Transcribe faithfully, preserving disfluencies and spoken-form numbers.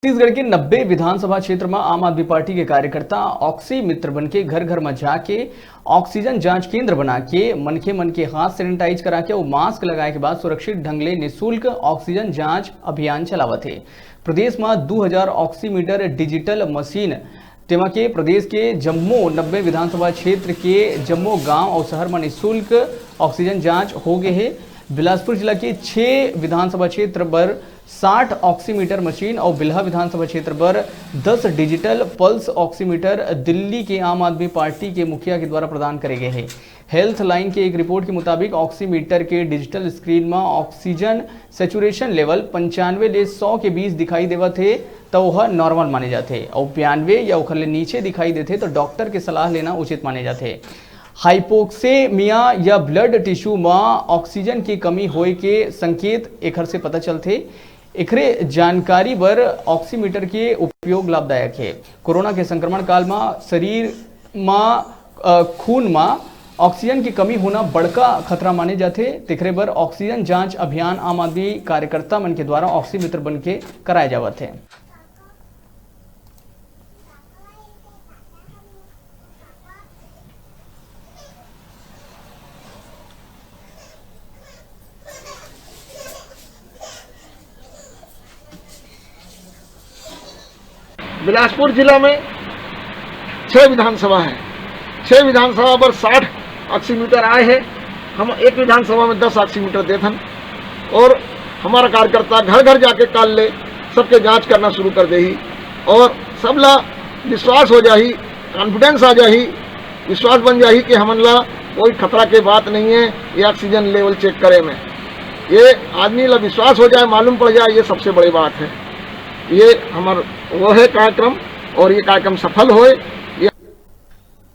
छत्तीसगढ़ के नब्बे विधानसभा क्षेत्र म आम आदमी पार्टी के कार्यकर्ता ऑक्सी मित्र बन के घर घर म जाके ऑक्सीजन जांच केंद्र बना के मनखे मन के हाथ सैनिटाइज करा के अउ मास्क लगाए के बाद सुरक्षित ढंग ले निशुल्क ऑक्सीजन जांच अभियान चलावत हे। प्रदेश म दू हजार ऑक्सीमीटर डिजिटल मशीन, तेमा के प्रदेश के जम्मो नब्बे विधानसभा क्षेत्र के जम्मो गांव अउ शहर म निशुल्क ऑक्सीजन जांच हो गे हे। बिलासपुर जिला के छह विधानसभा क्षेत्र बर साठ ऑक्सीमीटर मशीन अउ बिल्हा विधानसभा क्षेत्र बर दस डिजिटल पल्स ऑक्सीमीटर दिल्ली के आम आदमी पार्टी के मुखिया के द्वारा प्रदान करे गए हे। हेल्थ लाइन के एक रिपोर्ट के मुताबिक ऑक्सीमीटर के डिजिटल स्क्रीन म ऑक्सीजन सैचुरेशन लेवल पंचानवे ले सौ के बीच दिखाई देवत हे, त ओह नॉर्मल माने जाथे, अउ बयानवे या ओखर ले नीचे दिखाई देथे, त डॉक्टर के सलाह लेना उचित माने जाथे। हाइपोक्सेमिया या ब्लड टिश्यू म ऑक्सीजन के कमी होए के संकेत एखर से पता चलथे। एखरे जानकारी बर ऑक्सीमीटर के उपयोग लाभदायक हे। कोरोना के संक्रमण काल म शरीर म, अ, खून म ऑक्सीजन के कमी होना बड़का खतरा माने जाथे, तेखरे बर ऑक्सीजन जांच अभियान आम आदमी कार्यकर्ता मन के द्वारा ऑक्सीमित्र बन के कराए जावत हे। बिलासपुर जिला में छह विधानसभा है, छह विधानसभा पर साठ ऑक्सीमीटर आए हैं। हम एक विधानसभा में दस ऑक्सीमीटर देथन और हमारा कार्यकर्ता घर घर जाके काल ले सबके जांच करना शुरू कर देही और सबला विश्वास हो जाही, कॉन्फिडेंस आ जाही, विश्वास बन जाही कि हमन ला कोई खतरा के बात नहीं है। ये ऑक्सीजन लेवल चेक करे में ये आदमी ला विश्वास हो जाए, मालूम पड़ जाए, ये सबसे बड़ी बात है। ये हमार वो है कार्यक्रम और ये कार्यक्रम सफल होए, ये